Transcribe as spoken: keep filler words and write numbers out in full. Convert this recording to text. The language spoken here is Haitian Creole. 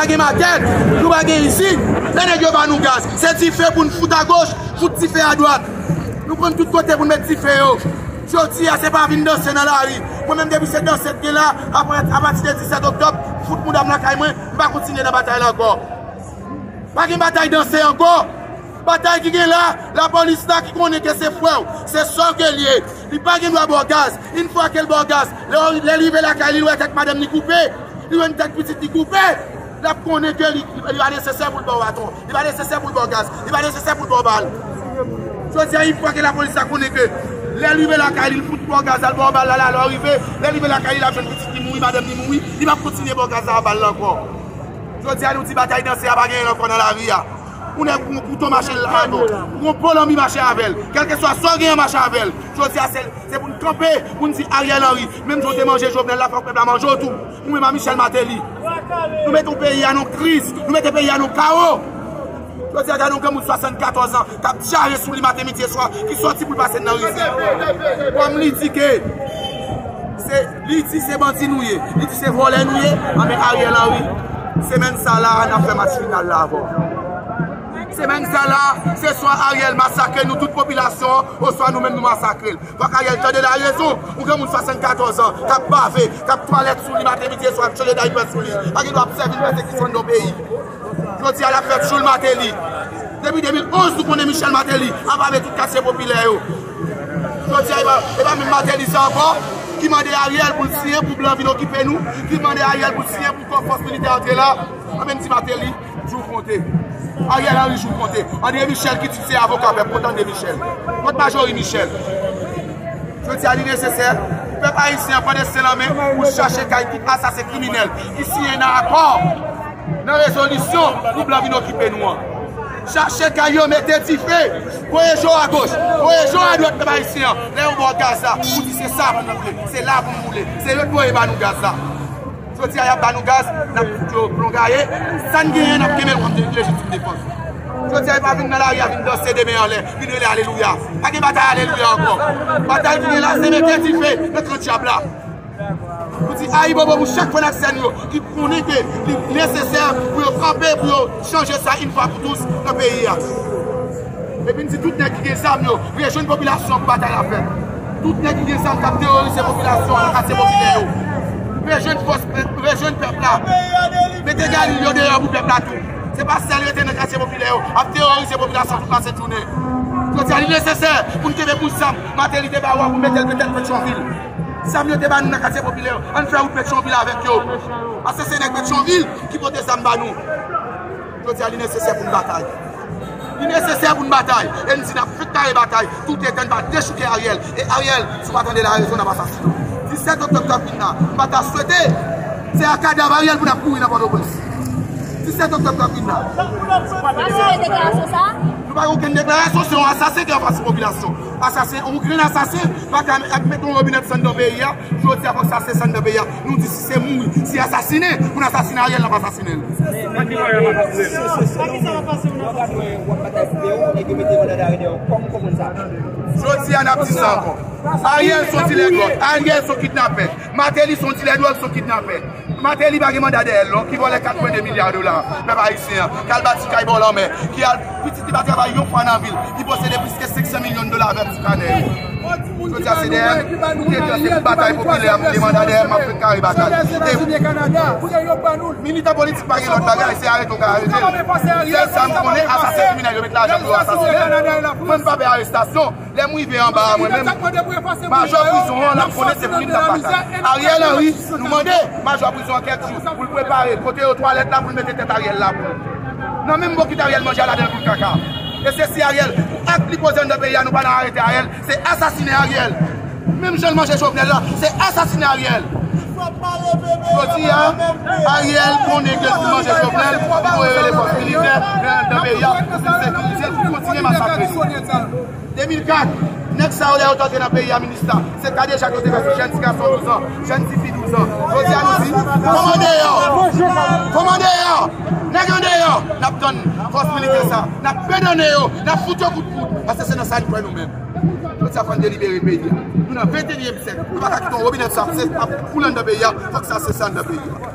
Pa gen makèt, nou pa gen izin. Lè nèg yo ba nou gaz, se dife pou n fout agoch, fout dife adwat. Nou konn tout kote pou n met dife yo. Jodi a, se pa vin danse nan lari. Mwen menm, depi se danse k gen la, apre, apati de disèt oktòb, fout mouda m lakay mwen, m pa kontinye nan batay la ankò. Pa gen batay danse ankò. Batay ki gen la, lapolis la ki konnen ke se frè w, se sè w ke l ye. Li pa gen dwa ba w gaz. Yon fwa ke l ba w gaz, lè, lè l rive lakay li, l wè tèt madanm li koupe, li wè tèt pitit li koupe, l ap konnen ke li, li pa nesesè pou l ba w baton, li pa nesesè pou l ba w gaz, li pa nesesè pou l ba w bal. Jodi a, yon fwa ke lapolis la konnen ke lè l rive lakay li, l fout ba w gaz la, l ba w bal la, la, lè w rive, lè l rive lakay li, l ap jwenn pitit li mouri, madanm li mouri, li p ap kontinye ba w gaz la, bal la ankò. Jodi a, nou di batay danse a pa genyen ankò nan lari a. Ou nèg ou gon kouto mache l avè w, ou gon polanmi mache avè l. Kèlkeswa sa w genyen mache avè l. Jodi a, se, se pou n kanpe, pou n di Ariel Henry, menm jan w te manje Jovenel la, fòk pèp la manje w tou. Ou menm a Michel Martelly. Nou mete yon peyi a nan kriz, nou mete peyi a nan kawo. Jodi a, gade yon granmoun swasannkatòz an k ap tchare sou li maten, midi e swa, ki sòti pou l pase nan ri. Kòm li di ke se, li di se bandi nou ye, li di se vòlè nou ye, anben Ariel Henry, semèn sa la, n ap fè match final la avè w. Semèn sa la, se swa Ariel masakre nou tout popilasyon an, oswa nou menm nou masakre l. Fòk Ariel tande larezon, yon granmoun swasannkatòz an, k ap bave, k ap twalèt sou li maten, midi e swa, ap chanje daypè sou li. Pa gen dwa ap sèvi l pèsekisyon nan peyi. Jodi a, l ap fè tchoul Martelly. Depi de mil onz, nou konnen Michel Martelly ap bave tout katye popilè yo. Jodi a, e pa, e pa menm Martelly sa ankò ki mande Ariel pou l siyen pou blan vin okipe nou, ki mande Ariel pou l siyen pou kò fòs militè antre la. Anben, m di Martelly, jou w konte. Ariel Henry, jou w konte. André Michel ki di se avoka pèp, kot André Michel? Kot Majorie Michel? Jodi a, li nesesè pou pèp ayisyen an pran desten l an men pou l chache kay tout asasen kriminèl ki siyen nan akò, nan rezolisyon pou blan vin okipe nou an. Chache kay yo, mete dife, voye jo agoch, voye jo adwat, pèp ayisyen an. Lè yo ba w gaz la, ou di se sa pou nou vle, se la pou nou vle, se yo k voye ba nou gaz la. Jodi a, y ap ba nou gaz, n ap fout yo plon gaye. Sa n genyen, n ap kenbe l kòm lejitim defans. Jodi a, e pa vin nan lari a vin danse de men anlè, vin rele alelouya. Pa gen batay alelouya ankò. Batay ki gen la, se mete dife nan kan dyab la. Nou di ayibobo pou chak fanatisyen yo ki konnen ke li nesesè pou yo kanpe, pou yo chanje sa yon fwa pou tous nan peyi a. Epi n di tout nèg ki gen zam yo, rejwenn popilasyon an pou batay la fèt. Tout nèg ki gen zam k ap teworize popilasyon an nan katye popilè yo. Rejwenn fòs, rejwenn pèp la. Mete galil yo deyò pou pèp la tou. Se pa sèl rete nan katye popilè yo ap teworize popilasyon tout lasent jounen. Jodi a, li nesesè pou n kenbe bout zam Martelly te ba w a pou mete l nan tèt Petyonvil. Zam yo te ba nou nan katye popilè yo, ann fè wout Petyonvil avèk yo. Paske se nèg Petyonvil ki pote zam ba nou. Jodi a, li nesesè pou n batay. Li nesesè pou n batay. E n di n ap fèk kare batay toutetan n pa dechouke Ariel. E Ariel, si w pa tande larezon, n ap asasine w. Disèt oktòb k ap vin la, m pa ta swete se a kadav Ariel pou n ap kouri nan Pòtoprens. Disèt oktòb k ap vin la. Asire deklarasyon sa a? Nou pa gen okenn deklarasyon, se yon asasen ki anfas popilasyon. Asasen, yon grenn asasen pa ka ap mete yon robinèt san nan peyi a. Jodi a, fòk sa se san nan peyi a. Nou di si se mouri, si asasinen, pou n asasinen Ariel, n ap asasinen l. Jodi a, n ap di sa ankò. Ariel se yon dilè dwòg. Ariel se yon kidnapè. Martelly se yon dilè dwòg, se yon kidnapè. Martelly pa gen manda dèyè l non, ki vòlè kat pwen de milya dola pèp ayisyen an, k al bati kay bò lanmè, ki al, pitit li pa travay yon fwa nan vi l, li posede plis ke senk san milyon dola avèk ti kanè yo. Jodi a, se dèyè m, m te di se pou batay popilè a, m te manda dèyè m, m ap fè kare batay. E militan politik pa gen lòt bagay, se arete w ka arete l. Sèl sa m konnen, asasen kriminèl yo met lajan pou yo asasinen l. Mwen, m pa pè arestasyon. Lè m rive anba a mwen menm, majò prizon an, l ap konnen se pou li m t ap batay. Ariel Henry, nou mande majò prizon an kèk jou pou l prepare kote yo twalèt la pou l mete tèt Ariel la pou nou. Nan menm bokit Ariel manje a ladan l pou l kaka. E se si Ariel, ak li poze anndan peyi a, nou pa nan arete Ariel, se asasinen Ariel. Menm jan l manje Jovenel la, se asasinen Ariel. Jodi a, Ariel konnen ke l fin manje Jovenel, li voye rele fòs militè, rele anndan peyi a, pou vin sekirize l, pou kontinye masakre nou. De mil kat, nèg sa yo lè yo t antre nan peyi a, Minista, se kadejak yo te fè sou jèn ti gason douz an, jèn ti fi douz an. Jodi a nou di, fanm andeyò! Fanm andeyò! Nèg andeyò! N ap tann fòs militè sa, n ap pedone yo, n ap fout yo kout poud, paske se nan sa n kwè nou menm. Jodi a fò n delibere peyi a. Nou nan venteyinyèm syèk, nou pa ka kite yon robinèt sa ap koule anndan peyi a, fòk sa sese anndan peyi a.